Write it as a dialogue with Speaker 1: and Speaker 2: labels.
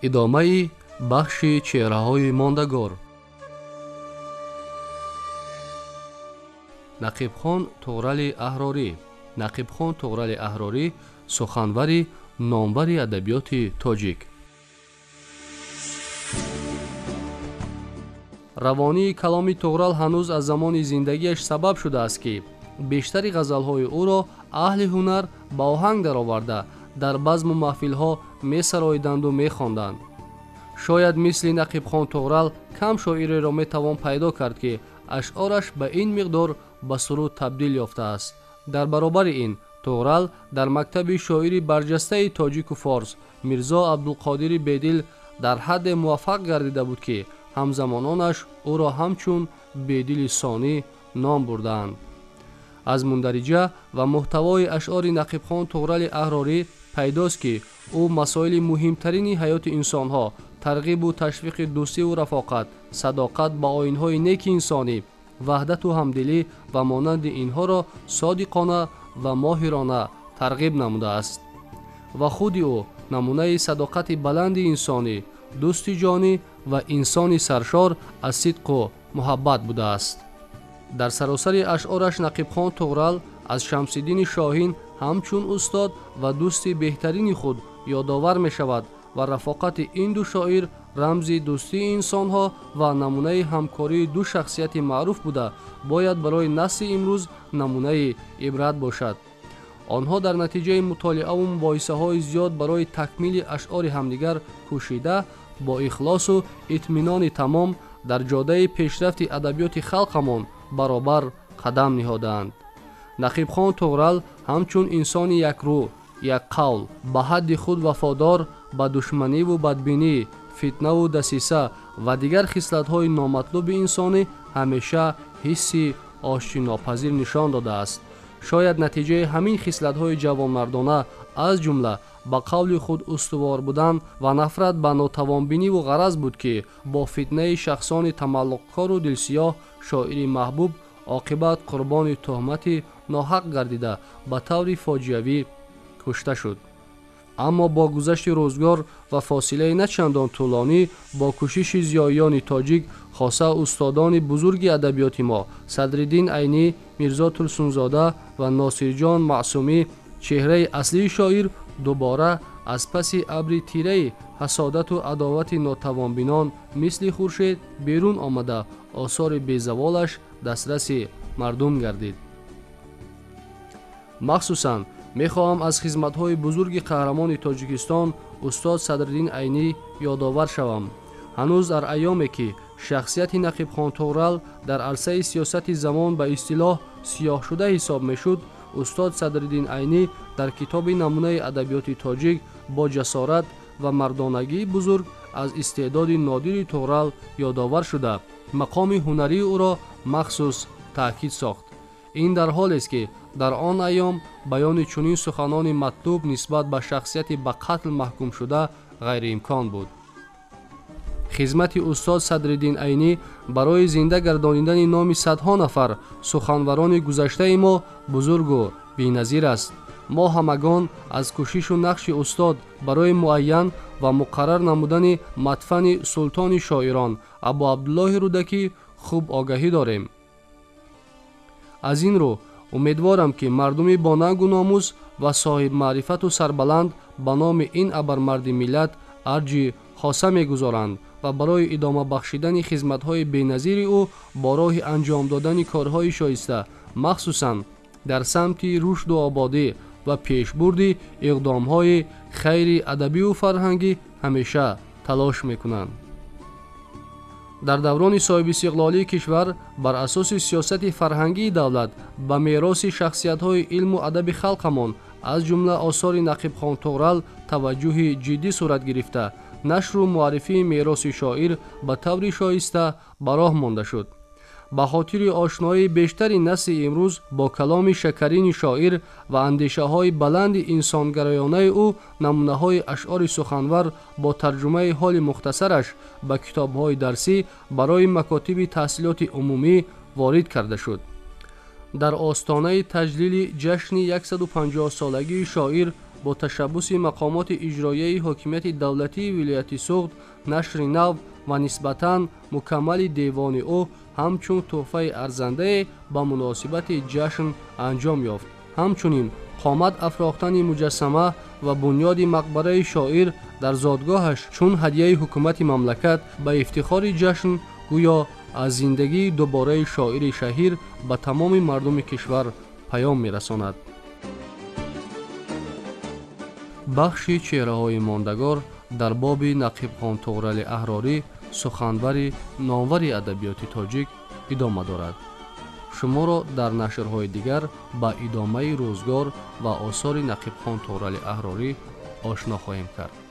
Speaker 1: Идомаи бахши чеҳраҳои мондагор. Нақибхон Туғрали Аҳрорӣ. Нақибхон Туғрали Аҳрорӣ суханвари номбари адабиёти тоҷик. Равонии каломи Туғрал ҳанӯз аз замони зиндагиаш сабаб шудааст, ки бештари ғазалҳои ӯро аҳли ҳунар ба оҳанг дароварда, дар базму маҳфилҳо месароиданду мехонданд. Шояд мисли Нақибхон Туғрал кам шоиреро метавон пайдо кард, ки ашъораш ба ин миқдор ба суруд табдил ёфтааст. Дар баробари ин Туғрал дар мактаби шоири барҷастаи тоҷику форс Мирзо Абдулқодири Бедил дар ҳадде муваффақ гардида буд, ки ҳамзамононаш ӯро ҳамчун Бедили Сонӣ ном бурдаанд. Аз мундариҷа ва муҳтавои ашъори Нақибхон Туғрали Аҳрорӣ пайдост, ки ӯ масоили муҳимтарини ҳаёти инсонҳо, тарғибу ташвиқи дӯстиву рафоқат, садоқат ба оинҳои неки инсонӣ, ваҳдату ҳамдилӣ ва монанди инҳоро содиқона ва моҳирона тарғиб намудааст. Ва худи ӯ намунаи садоқати баланди инсонӣ, дӯсти ҷонӣ ва инсони саршор аз сидқу муҳаббат будааст. Дар саросари ашъораш Нақибхон Туғрал аз Шамсиддини Шоҳин ҳамчун устод ва дӯсти беҳтарини худ ёдовар мешавад ва рафоқати ин ду шоир рамзи дӯстии инсонҳо ва намунаи ҳамкории ду шахсияти маъруф буда, бояд барои насли имрӯз намунаи ибрат бошад. Онҳо дар натиҷаи мутолиаву мубоҳисаҳои зиёд барои такмили ашъори ҳамдигар кӯшида, бо ихлосу итминони тамом дар ҷодаи пешрафти адабиёти халқамон баробар қадам ниҳодаанд. Нақибхон Туғрал ҳамчун инсони якрӯ, якқавл, ба ҳадди худ вафодор, ба душманиву бадбинӣ, фитнаву дасиса ва дигар хислатҳои номатлуби инсонӣ ҳамеша ҳисси оштинопазир нишон додааст. Шояд натиҷаи ҳамин хислатҳои ҷавонмардона, аз ҷумла ба қавли худ устувор будан ва нафрат ба нотавонбиниву ғараз буд, ки бо фитнаи шахсони тамаллуқкору дилсиёҳ шоири маҳбуб оқибат қурбони тӯҳмати ноҳақ гардида, ба таври фоҷиавӣ кушта шуд. Аммо бо гузашти рӯзгор ва фосилаи на чандон тӯлонӣ, бо кӯшиши зиёиёни тоҷик, хоса устодони бузурги адабиёти мо Садриддин Айнӣ, Мирзо Турсунзода ва Носирҷон Маъсумӣ, чеҳраи аслии шоир дубора аз паси абри тираи ҳасодату адовати нотавонбинон мисли хуршед берун омада, осори безаволаш дастраси мардум гардид. Махсусан мехоҳам аз хизматҳои бузурги қаҳрамони Тоҷикистон устод Садриддин Айнӣ ёдовар шавам. Ҳанӯз дар айёме ки шахсияти Нақибхон Туғрал дар арсаи сиёсати замон ба истилоҳ сиёҳшуда ҳисоб мешуд, устод Садриддин Айнӣ дар китоби намунаи адабиёти тоҷик бо ҷасорат ва мардонагии бузург аз истеъдоди нодири Туғрал ёдовар шуда, мақоми ҳунарии ӯро махсус таъкид сохт. Ин дар ҳолест, ки дар он айём баёни чунин суханони матлуб нисбат ба шахсияти ба қатл маҳкумшуда ғайриимкон буд. Хизмати устод Садриддин Айнӣ барои зинда гардонидани номи садҳо нафар суханварони гузаштаи мо бузургу беназир аст. Мо ҳамагон аз кӯшишу нақши устод барои муайян ва муқаррар намудани мадфани султони шоирон Абу Абдуллоҳи Рӯдакӣ хуб огаҳӣ дорем. Аз ин рӯ умедворам, ки мардуми бонангу номус ва соҳибмаърифату сарбаланд ба номи ин абармарди миллат арҷи хоса мегузоранд ва барои идома бахшидани хизматҳои беназири ӯ бо роҳи анҷом додани корҳои шоиста, махсусан дар самти рушду ободӣ ва пешбурди иқдомҳои хайри адабию фарҳангӣ ҳамеша талош мекунанд. Дар даврони соҳибистиқлолии кишвар бар асоси сиёсати фарҳангии давлат ба мероси шахсиятҳои илму адаби халқамон, аз ҷумла осори Нақибхон Туғрал, таваҷҷӯҳи ҷиддӣ сурат гирифта, нашру муаррифии мероси шоир ба таври шоиста ба роҳ монда шуд. Ба хотири ошноии бештари насли имрӯз бо каломи шакарини шоир ва андешаҳои баланди инсонгароёнаи ӯ, намунаҳои ашъори суханвар бо тарҷумаи ҳоли мухтасараш ба китобҳои дарсӣ барои макотиби таҳсилоти умумӣ ворид карда шуд. Дар остонаи таҷлили ҷашни 150-солагии шоир бо ташаббуси мақомоти иҷроияи ҳокимияти давлатии вилояти Суғд нашри нав ва нисбатан мукаммали девони ӯ ҳамчун тӯҳфаи арзандае ба муносибати ҷашн анҷом ёфт. Ҳамчунин қомат афрохтани муҷассама ва бунёди мақбараи шоир дар зодгоҳаш чун ҳадияи ҳукумати мамлакат ба ифтихори ҷашн гӯё аз зиндагии дубораи шоири шаҳир ба тамоми мардуми кишвар паём мерасонад. Бахши чеҳраҳои мондагор дар боби Нақибхон Туғрали Аҳрорӣ, суханвари номвари адабиёти тоҷик, идома дорад. Шуморо дар нашрҳои дигар ба идомаи рӯзгор ва осори Нақибхон Туғрали Аҳрорӣ ошно хоҳем кард.